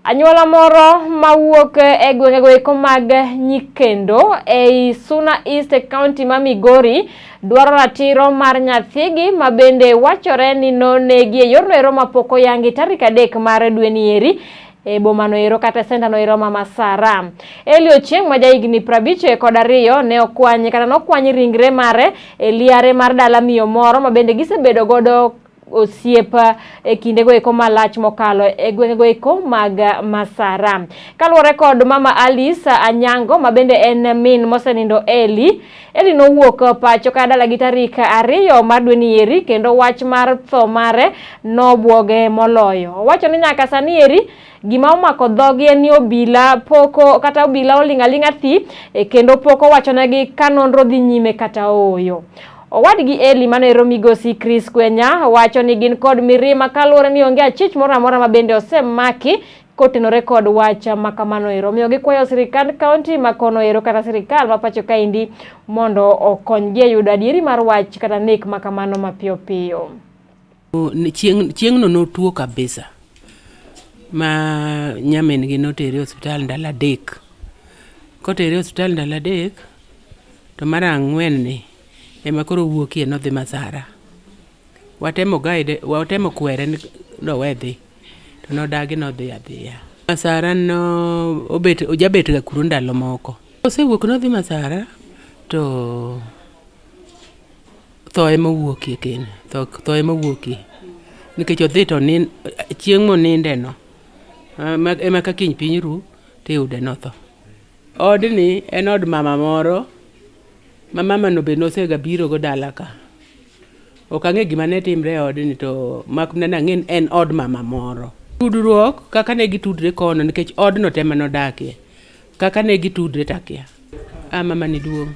Anyuola moro mawuok e gwengego eko mag Nyikendo ei Suna East e kaunti ma Migori dwaro ratiro mar nyathigi ma bende wachore ni nonegi e yorno ero mapok oyangi tarik 3 mar dweni eri e bomano ero kata e sentano ero ma Masara. Eli Ochieng' ma jahigni 52 ne okwany kata nokwany ringre mare e liare mar dala miyo moro ma bende gisebedo godo osiep e kindego eko malach mokalo e gwengego eko mag Masara. Kaluwore kod mama Alice Anyango ma bende en min mosenindo Eli, Eli nowuok pacho ka dalagi tarik 2 mar dweni eri kendo wach mar tho mare nobwoge moloyo. Owacho ni nyaka sani eri gima omako dhogi en ni obila poko kata obila oling' aling'a thi kendo pok owachonegi ka nonro dhi nyime kata ooyo. Owadgi Eli mano ero migosi Chris Kwenya wacho ni gin kod mirima kaluwore ni onge achich moro amora ma bende osemaki kotenore kod wach ma kamano ero. Omiyo gikwayo sirikand kaunti ma kono ero kata sirikal ma pacho kaendi mondo okonygi e yudo adieri mar wach kata nek ma kamano mapiyo piyo. Chieng'no notuo kabisa ma nyamin gi notere e osiptal ndalo 3. Kotere e osiptal ndalo 3 to mar 4 ni ema koro owuokie nodhi Masara. Watemo guide, watemo kwere ni nowe dhi to nodagi nodhi adhiya. Masara no obet ojabet ga kuro ndalo moko. Osewuok nodhi Masara to tho ema owuokie kendo, tho ema owuokie. Nikech odhi to chieng' moninde no ema ka kiny piny ru tiyude notho. Odni en od mama moro ma mamano be nosega biro go dala ka. Ok ang'e gima ne timre e odni to mak mana ni ang'e ni en od mama moro. Tudruok kaka ne gitudre kono nikech odno te ema nodakie. Kaka ne gitudre to akia. Ah, mama ni duong'.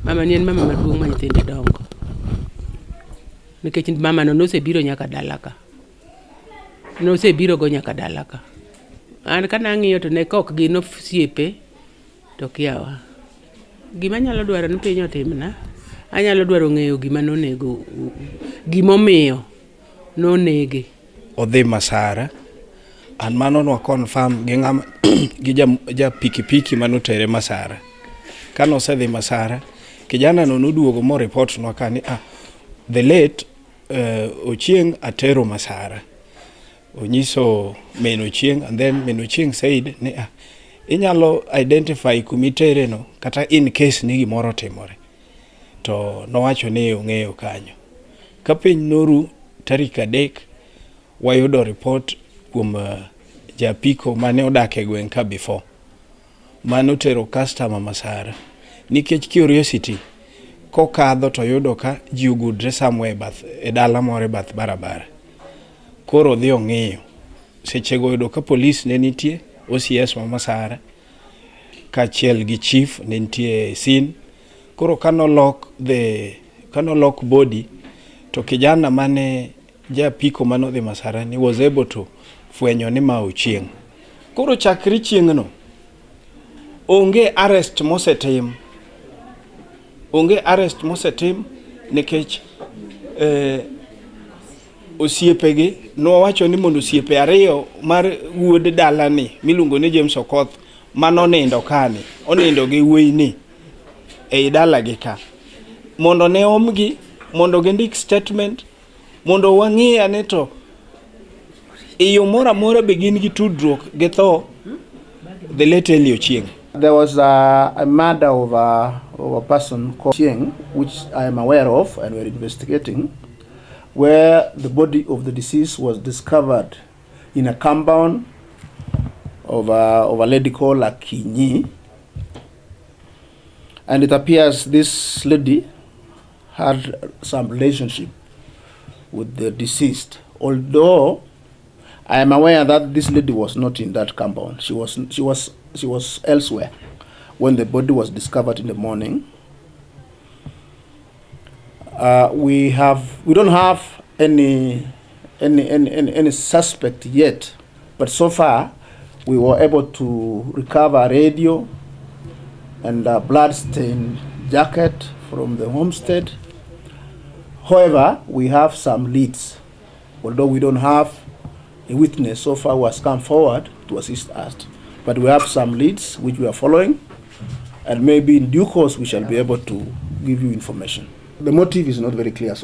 Mama ni en mama maduong' ma nyithinde dongo. Nikech mamano nosebiro nyaka dala ka. Nosebiro go nyaka dala ka. An ka nang'iyo to ne kok gin osiepe to kiawa. Gima anyalo dwaro ni piny otimna, anyalo dwaro ng'eyo gima nonego, gimomiyo nonege. Odhi Masara and mano nwa confirm gi ng'ama gi ja pikipiki manotere Masara. Kane osedhi Masara, kijana no noduogo mo report nwa ka ni the late Ochieng' atero Masara. Onyiso min Ochieng' and then min Ochieng' said ni inyalo identify kumitere no kata in case ni gimoro otimore. To nowacho ni ong'eyo kanyo. Ka piny noru tarik 3 wayudo report kuom japiko mane odak e gweng' ka before. Mano tero customer Masara. Nikech curiosity kokadho to yudo ka ji ogudre somewhere e dala moro e bath barabara. Koro odhi ong'iyo. Sechego oyudo ka polis ne nitie, OCS ma Masara kaachiel gi chief ne nitie e scene. Koro kanolok body to kijana mane japiko manodhi Masara ni was able to fwenyo ni ma Ochieng'. Koro chakre chieng'no onge arrest mosetim. Onge arrest mosetim nikech osiepegi nowacho ni mondo osiepe 2 mar wuod dalani miluongo ni James Okoth manonindo kani, onindo gi wuoyini ei dalagi ka, mondo ne omgi mondo gindik statement mondo wang'i ane to e yo moro amora be gin gi tudruok gi tho the late Eli Ochieng. There was a murder of a person called Ochieng, which I am aware of and we're investigating, where the body of the deceased was discovered in a compound of a lady called Akinyi. And it appears this lady had some relationship with the deceased, although I am aware that this lady was not in that compound. She was elsewhere when the body was discovered in the morning. We don't have any suspect yet, but so far we were able to recover a radio and a blood-stained jacket from the homestead. However, we have some leads, although we don't have a witness so far who has come forward to assist us. But we have some leads which we are following, and maybe in due course we shall be able to give you information. The motive is not very clear so